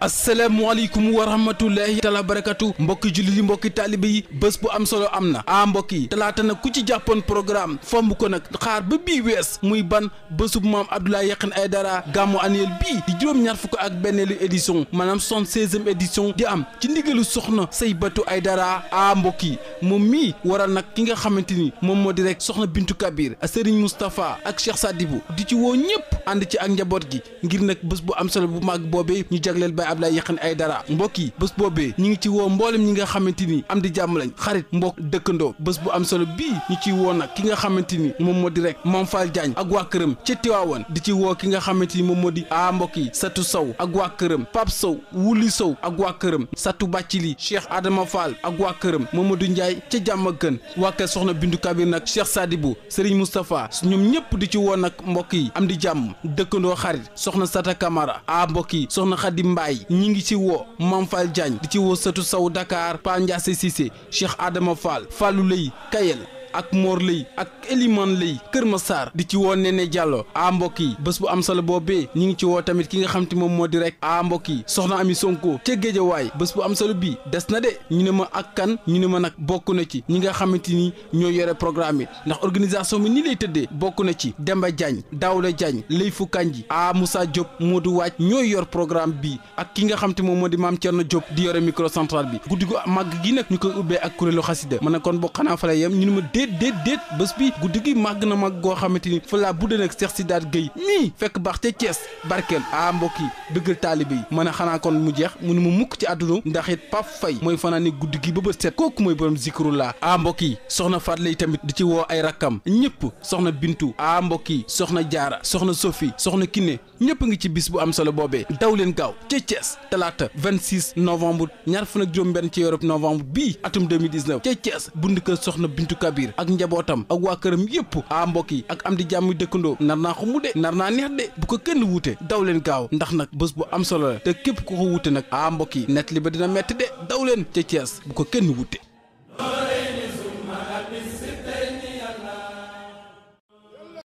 asalaamaaleykum wa rahmatullahi taala barakatu mbokki jullit yi mbokki taalibe yi bés bu am solo am na mbokk yi talaata nag ku ci jàppoon programme fomb ko nag xaar ba bii wees muy ban bésub maam Abdoulaye Yakhine Aidara gàmmu annuel bii di juróom-ñaar fukk ak benneelu édition maanaam 76e édition di am ci ndigalu soxna Saybatu Aidara mbokk yi moom mii waral nag ki nga xamante ni moom moo di rek soxna Bintu Kabir Serigne Moustapha ak Cheikh Sadibou di ci woo ñëpp ànd ci ak njaboot gi ngir nag bés bu am solo bu mag boobee ñu jagleel Baye Abdoulaye Yakhine Aidara mbokk yi bés boobee ñu ngi ci woo mboolem ñi nga xamante ni am di jàmm lañ xarit mbokk dëkkandoo bés bu am solo bii ñu ciy woo nag ki nga xamante ni moom moo di rek Mame Fall Diagne ak waa këram ci Tiwaawan di ci woo ki nga xamante ni moom moo di mbokk yi Satou Sow ak waa këram Pape Sow Wuli Sow ak waa këram Satou Bàccili Cheikh Adama Fall ak waa këram Mamadou Ndiaye ca jàmm ak gën waa kër soxna Bintu Kabir nag Cheikh Sadibou Serigne Moustapha ñoom ñëpp di ci woo nag mbokk yi am di jàmm dëkkandoo xarit soxna Sata Camara mbokk yi soxna Khady Mbaye ñi ngi ci woo Mame Fall Diagne di ci woo Satou Sow Dakar Pa Ndiasse Cissé Cheikh Adama Fall Fallou Lay Kayel ak Mor Lay ak Eliman Lay Kër Massar di ci woo Nene Diallo mbokk yi bés bu am solo boobee ñi ngi ci woo tamit ki nga xam te moom moo di rek mbokk yi soxna Ami Sonko ca Géejawaay bés bu am solo bii des na de ñu ne ma ak kan ñu ne ma nag bokk na ci ñi nga xamante ni ñoo yore programme yi ndax organisation bi ni lay tëddee bokk na ci Demba Diagne Daouda Diagne Lay Fukanji Moussa Diop Modou Waaj ñooy yor programme bi ak ki nga xam te moom moo di Mame Thierno Diop di yore microcentral bi guddi gu màgg gi nag ñu koy ubbee ak kuréelu xasida ma ne kon bokk xanaa fa lay yem ñu ne ma déet bés bi guddi gi màgg na màgg goo xamante ni fa laa budde nag Cheikh Sidaat Gueye mii fekk baax ca Thiès barkeel mbokk yi bëggal taalibe yi mën a xanaa kon mu jeex mu ne mu mukk ci àdduna ndax it Pape Faye mooy fanaan ni guddi gi ba bët set kooku mooy borom zikrullah mbokk yi soxna Faat Lay tamit di ci woo ay rakkam ñëpp soxna Bintu mbokk yi soxna Jaara soxna Sophie soxna Kiné ñëpp ngi ci bis bu am solo boobee daw leen gaaw ca Thiès talaata 26 novembre ñaar fan ak juróom-benn ci Europe novembre bii atum 2019 ca Thiès bundi kër soxna Bintu Kabir ak njabootam ak waa këram yëpp mbokk yi ak am di jàmm dëkkandoo nar naa ko mu de nar naa neex de bu ko kenn wuute daw leen gaaw ndax nag bés bu am solo la te képp ku ko wuute nag mbokk yi net li ba dina metti de daw leen ca Thiès bu ko kenn wuute